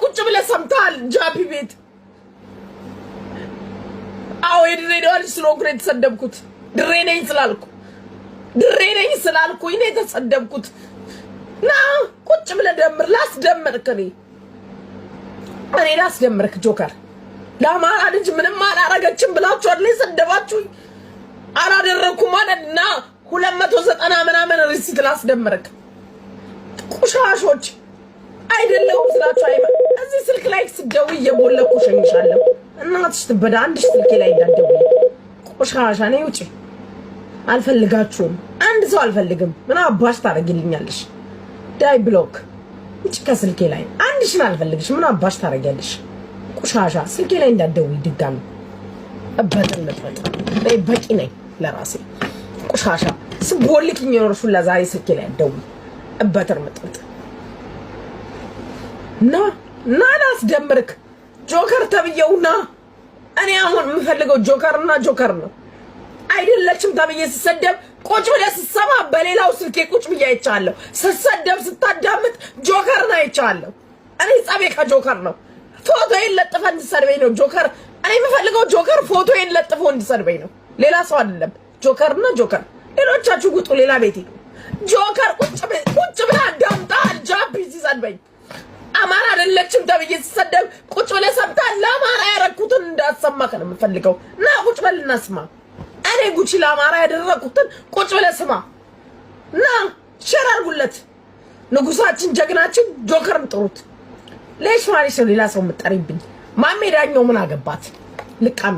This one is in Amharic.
ቁጭ ብለህ ሰምተሃል። ጃፒ ቤት። አዎ፣ የድሬዳዋ ልጅ ስለሆንኩ ነው የተሰደብኩት። ድሬ ነኝ ስላልኩ፣ ድሬ ነኝ ስላልኩኝ ነው የተሰደብኩት። ና ቁጭ ብለህ ደምር። ላስደምርክ፣ እኔ ላስደምርክ። ጆከር ለአማራ ልጅ ምንም አላረገችም ብላችሁ አይደል የሰደባችሁኝ? አላደረግኩም ማለት እና 290 ምናምን receipt ላስደምርክ። ቁሻሾች፣ አይደለሁም ስላችሁ አይመ እዚህ ስልክ ላይ ስደውይ እየቦለኩ እሸኝሻለሁ። እናትሽ ትበዳ። አንድሽ ስልኬ ላይ እንዳትደውይ፣ ቆሻሻ። ነይ ውጪ። አልፈልጋችሁም። አንድ ሰው አልፈልግም። ምን አባሽ ታደርጊልኛለሽ? ዳይ፣ block፣ ውጪ ከስልኬ ላይ። አንድሽን አልፈልግሽ። ምን አባሽ ታደርጊያለሽ? ቆሻሻ፣ ስልኬ ላይ እንዳትደውይ ድጋሚ። እበጥን ልጥበጥ፣ በቂ ነኝ ለራሴ። ቆሻሻ፣ ስቦልክኝ የኖርሽው ለዛሬ ስልኬ ላይ አትደውይ። እበትር ምጥምጥ። ና ና ላስደምርክ፣ ጆከር ተብዬው ና። እኔ አሁን የምፈልገው ጆከር እና ጆከር ነው። አይደለችም ተብዬ ስሰደብ ቁጭ ብለህ ስትሰማ በሌላው ስልኬ ቁጭ ብዬ አይቻለሁ። ስሰደብ ስታዳምጥ ጆከርን አይቻለሁ። እኔ ጸቤ ከጆከር ነው። ፎቶዬን ለጥፈ እንድሰድበኝ ነው ጆከር። እኔ የምፈልገው ጆከር ፎቶዬን ለጥፎ እንድሰድበኝ ነው፣ ሌላ ሰው አይደለም። ጆከር እና ጆከር። ሌሎቻችሁ ውጡ፣ ሌላ ቤት ሂዱ። ጆከር ቁጭ ብለህ አዳምጣል። ጃፒ ሲሰድበኝ፣ አማራ አይደለችም ተብዬ ስሰደብ ቁጭ ብለህ ሰምተሃል። ለአማራ ያረኩትን እንዳሰማክ ነው የምፈልገው። ና ቁጭ በል እናስማ። እኔ ጉቺ ለአማራ ያደረኩትን ቁጭ ብለህ ስማ። ና share አድርጉለት። ንጉሳችን ጀግናችን ጆከርን ጥሩት። ሌሽ ማለት ነው። ሌላ ሰው የምጠሪብኝ ማሜ ዳኛው ምን አገባት? ልቃሚ።